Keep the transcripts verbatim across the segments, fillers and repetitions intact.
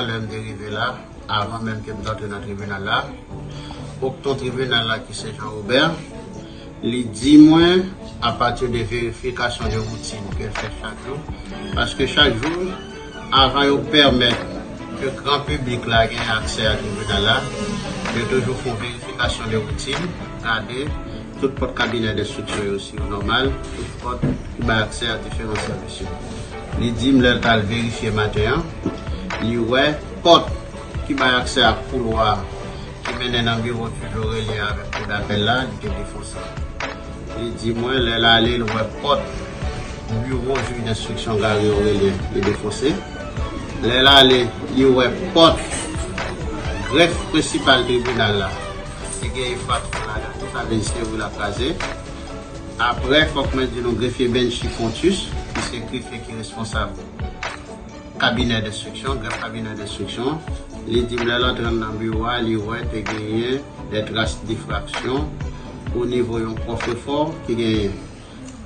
Lè m te rive la, avan menm ke m t antre nan tribinal la, okton tribinal la ki se Jean Robert, li di mwen, apati de verifikasyon de woutin ke l fè chak jou, paske chak jou, avan yo pèmèt ke gran piblik la gen aksè a tribinal la, yo toujou fè yon verifikasyon de woutin, gade tout pòt kabinè denstriksyon yo si yo nòmal, tout pòt ki bay aksè a diferan sèvis yo. Li di m lè l t al verifye maten an, li wè pòt ki bay aksè ak koulwa ki mennen nan biwo jij Aurélien avèk koudapèl la, li te defonse. Li di mwen lè l ale, l wè pòt biwo jij denstriksyon Gary Aurélien, li defonse. Lè l ale, li wè pòt grèf prensipal tribinal la, te gen efraksyon ladan, sa vle di se wi l ap kraze. Apre, fòk mwen di nou grefye Benchy Fontus, ki se grefye ki responsab kabinè denstriksyon, grèf kabinè denstriksyon, li di m lè l antre anndan biwo a, li wè te genyen de tras difraksyon o nivo yon kòfrefò ki genyen.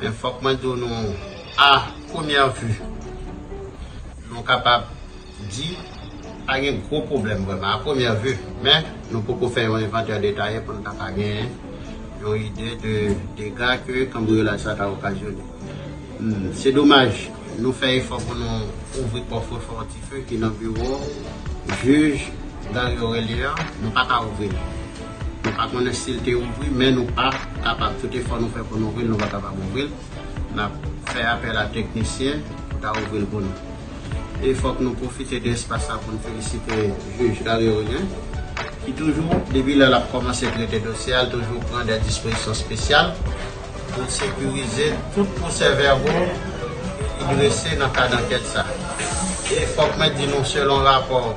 Men fòk mwen di w nou, a premyè vi, nou kapab di pa gen gwo pwoblèm vrèman, a premyè vi. Men, nou poko fè yon envantè detaye pou n ta ka gen yon ide de dega ke kanbriyolaj sa ta okazyone. Hmm, se domaj, nou fè efò pou nou ouvri kòfrefò Antife ki nan biwo jij Gary Aurélien an, nou pa ka ouvri l. Nou pa konnen si l te ouvri, men nou pa kapab. Tout efò nou fè pou nou ouvri l, nou pa kapab ouvri l. N ap fè apèl a teknisyen pou ta ouvri l pou nou. E fòk nou pwofite de espas sa pou n felisite jij Gary Aurélien, ki toujou, depi lè l ap kòmanse trete dosye a, l toujou pran de dispozisyon espesyal pou l sekirize tout pwosè vèbo ki drese nan kad ankèt sa. E fòk mwen di nou, selon rapò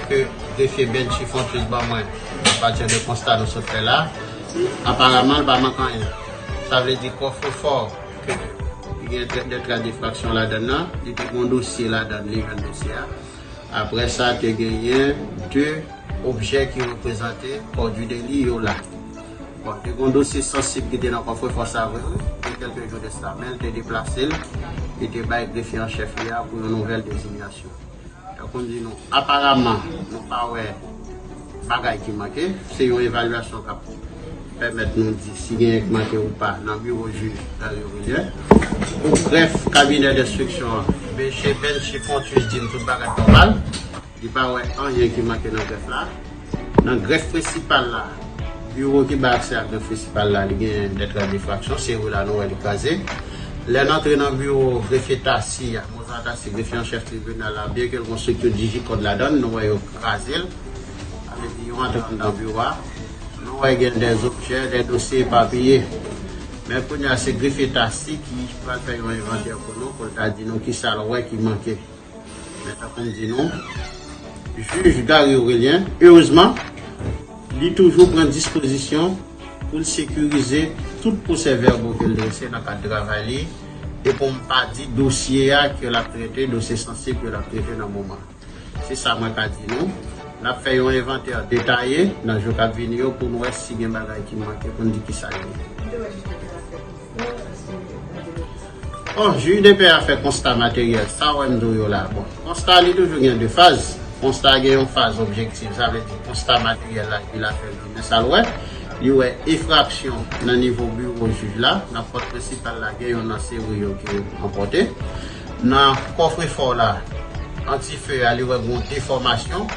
ke grefye Benchy Fontus ban mwen, apati de konsta nou sot fè la, aparaman, l pa manke anyen. Sa vle di kòfrefò ke li gen de tras difraksyon ladan l nan, li te gen yon dosye ladan l, li jwenn dosye a. Apre sa, te genyen de objè ki reprezante kò di deli yo la. Bon, te gen yon dosye sansib ki te nan kòfrefò sa vre, wi, gen kèlke jou de sa, men l te deplase l, li te bay grefye an chèf li a pou yon nouvèl dezinyasyon. Tankou m di nou, aparaman, nou pa wè bagay ki manke. Se yon evalyasyon k ap pèmèt nou di si genyen k manke ou pa nan biwo jij Gary Aurélien. Pou grèf kabinè denstriksyon an, mesye Benchy Fontus di m tout bagay nòmal. Li pa wè anyen ki manke nan grèf la. Nan grèf prensipal la, biwo ki bay aksè a grèf prensipal la, li gen de tras difraksyon, se wi la nou wè li kraze. Lè n antre nan biwo grefye Tassy a, Mozart Tassy, grefye an chèf tribinal la, byenke l gen yon estrikti Digicode ladan l, nou wè yo kraze l. Sa vle di yo antre anndan biwo a. Nou wè gen de objè, de dosye epapiye. Men kounye a, se grefye Tassy ki pral fè yon envantè pou nou, pou l ta di nou kisa l wè ki manke. Men tankou m di nou, jij Gary Aurélien, erezman, li toujou pran dispozisyon pou l sekirize tout pwosè vèbo ke l drese nan kad travay li, e pou m pa di dosye a ke l ap trete, dosye sansib ke l ap trete nan moman. Se sa mwen ka di nou. N ap fè yon envantè detaye nan jou k ap vini yo pou n wè si gen bagay ki manke pou n di kisa l ye. Bon, jij de pè a fè konsta materyèl, sa w wè m di w yo la. Bon, konsta li toujou gen de faz. Konsta gen yon faz objektif, sa vle di konsta materyèl la ki la fè jounen sa l wè. Li wè enfraksyon nan nivo biwo jij la, nan pòt prensipal la gen yon nan seri yo ki ranpòte. Nan kòfrefò la, Antife a, li wè gen yon defòmasyon,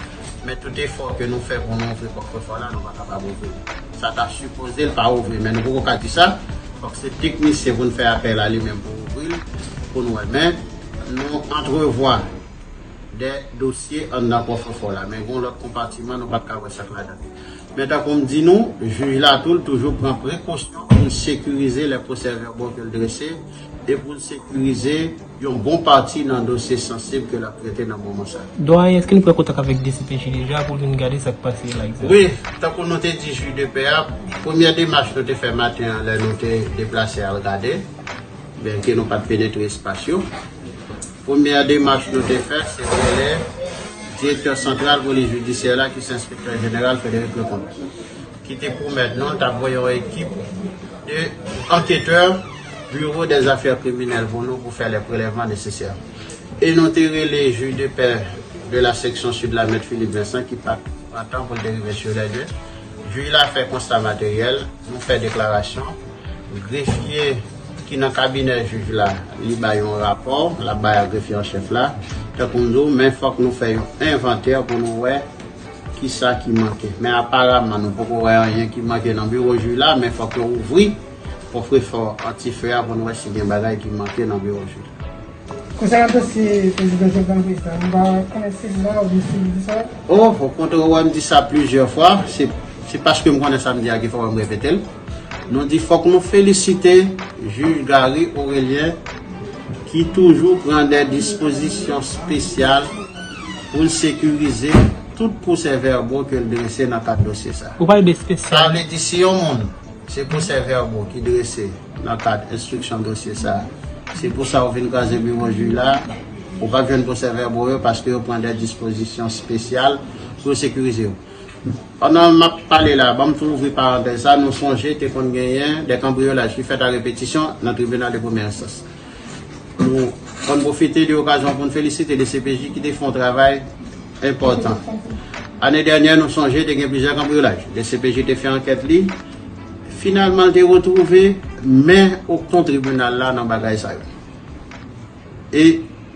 men tout efò ke nou fè pou nou ouvri kòfrefò la, nou pa kapab ouvri l. Sa ta sipoze l pa ouvri, men nou poko ka di sa. Fòk se teknisyen pou n fè apèl a li menm pou ouvri l, pou n wè. Men nou antrevwa de dosye anndan kòfrefò la, men gen yon lòt konpatiman, nou pa t ka wè sa k ladan l. Men tankou m di nou, jij la tou, l toujou pran prekosyon pou l sekirize lè pwosè vèbo ke l drese e pou l sekirize yon bon pati nan dosye sansib ke l ap trete nan moman sa. Dwayen, èske nou pran kontak avèk D C P J deja pou l vin gade sa k pase la egzakteman? Wi, tankou nou te di jij de pè a, premyè demach nou te fè maten an lè nou te deplase al gade, byenke nou pa t penetre espas yo. Premyè demach nou te fè, se te rele direktè santral polis jidisyè la, ki se enspektè jeneral Frédéric Leconte, ki te pwomèt nou l t ap voye yon ekip de anketè Bureau des Affaires Criminelles pou nou pou fè lè prelèvman nesesè. E nou te rele jij de pè de la section sud la, Mèt Philippe Vincent, ki pa t pran tan pou l te rive sou lè de. Jij la fè konsta materyèl, nou fè deklarasyon. Grefye ki nan kabinè jij la, li bay yon rapò, l ap bay a grefye an chèf la. Tankou m di w, men fòk nou fè yon envantè pou nou wè kisa ki manke. Men aparaman, nou poko wè anyen ki manke nan biwo jij la, men fòk yo ouvri kòfrefò antife a pou nou wè si gen bagay ki manke nan biwo jij la. Konsènan dosye prezidan Jovenel Moïse la, nou pa konnen si l la oubyen si l disparet. O, ou kontre wè m di sa plizyè fwa, se, se paske m konnen sa m di a ki fè w wè m repete l. Nou di fòk nou felisite jij Garry Orélien ki toujou pran de dispozisyon espesyal pou l sekirize tout pwosè vèbo ke l drese nan kad dosye sa a. Ou pale de espesyal. Sa vle di si yon moun se pwosè vèbo ki drese nan kad enstriksyon dosye sa a. Se pou sa ou vin kraze biwo jij la, ou p ap jwenn pwosè vèbo yo paske yo pran de dispozisyon espesyal pou yo sekirize yo. Pandan m ap pale la, ban m tou ouvri parantèz sa, nou sonje te konn genyen de kanbriyolaj ki fèt a repetisyon nan tribinal de premyè enstans. Nou konn pwofite de okazyon pou n felisite D C P J ki te fè yon travay enpòtan. Ane dènyè, nou sonje te gen plizyè kanbriyolaj. D C P J te fè ankèt li. Finalman, l te retwouve men Octon tribinal la nan bagay sa yo. E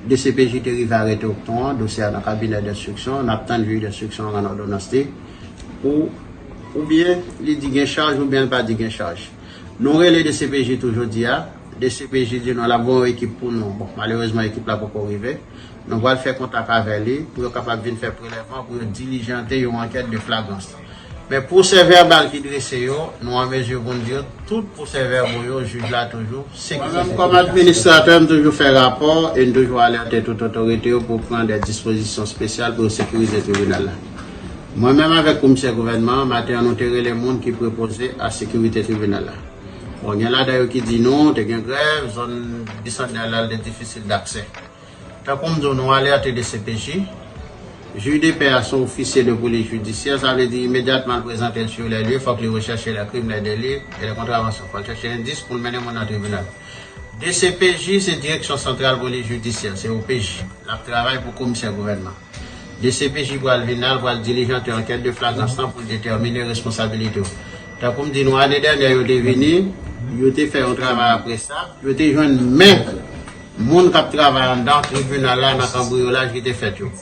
D C P J te rive arete Octon an, dosye a nan kabinè denstriksyon, n ap tann jij denstriksyon an rann òdonans li pou oubyen li di gen chaj oubyen l pa di gen chaj. Nou rele D C P J tou jodi a, D C P J di nou l ap voye yon ekip pou nou. Bon, malerezman, ekip la poko rive. Nou pral fè kontak avè li pou yo kapab vin fè prelèvman, pou yo dilijante yon ankèt de flagrans. Men pwosè vèbal ki drese yo, nou an mezi pou n di yo, tout pwosè vèbo yo, jij la toujou sekirize. Mwen menm, kòm administratè, m toujou fè rapò e m toujou alète tout otorite yo pou pran de dispozisyon espesyal pou yo sekirize tribinal la. Mwen menm avèk komisè gouvènman an, maten an, nou te rele moun ki prepoze a sekirite tribinal la. Bon, gen ladan yo ki di nou, te gen grèv, zòn Bisantnè la, l te difisil daksè. Tankou m di w, nou alète D C P J. Jij de pè a se yon ofisye de polis jidisyè, sa vle di imedyatman l prezante l sou lè lye, fòk li rechèche lè krim, lè deli e lè kontravansyon. Fò l chèche endis pou l mennen moun nan tribinal. D C P J se Direksyon Santral Polis Jidisyè, se O P J. L ap travay pou komisè gouvènman. D C P J pral vin la, l pral dilijante ankèt de flagrans lan pou l detèmine responsabilite w. Tankou m di nou, ane dènyè, yo te vini, yo te fè yon travay apre sa, yo te jwenn men moun k ap travay anndan tribinal la nan kanbriyolaj ki te fèt yo.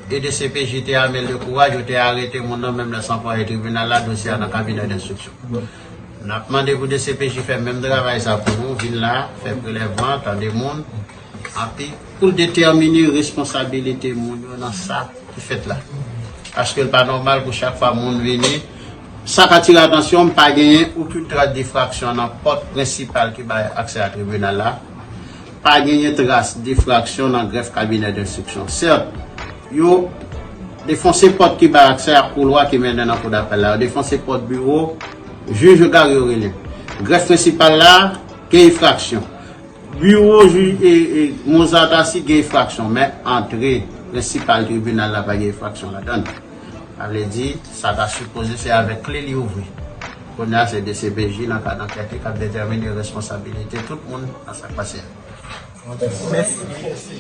E D C P J te ame l de kouraj, yo te arete moun nan menm lè san pwaye tribinal la, dosye a nan kabinè denstriksyon. N ap mande pou D C P J fè menm travay sa pou nou, vin la, fè prelèvman, tande moun, anpi pou l detèmine responsabilite moun yo nan sa ki fèt la. Paske l pa nòmal pou chak fwa moun vini, sa k atire atansyon m, pa genyen okenn tras difraksyon nan pòt prensipal ki bay aksè a tribinal la. Pa genyen tras difraksyon nan grèf kabinè denstriksyon. Sèt, yo defonse pòt ki bay aksè a koulwa ki mennen nan kou dapèl la. Yo defonse pòt biwo jij Garry Orélien. Grèf prensipal la, gen enfraksyon. Biwo jij, e, e, Mozart Arcy gen enfraksyon, men antre prensipal tribinal la pa gen enfraksyon ladan l. Sa vle di, sa ta sipoze se avèk kle li ouvri. Kounye a, se D C P J nan kad ankèt li k ap detèmine responsabilite tout moun nan sa k pase a. Mèsi.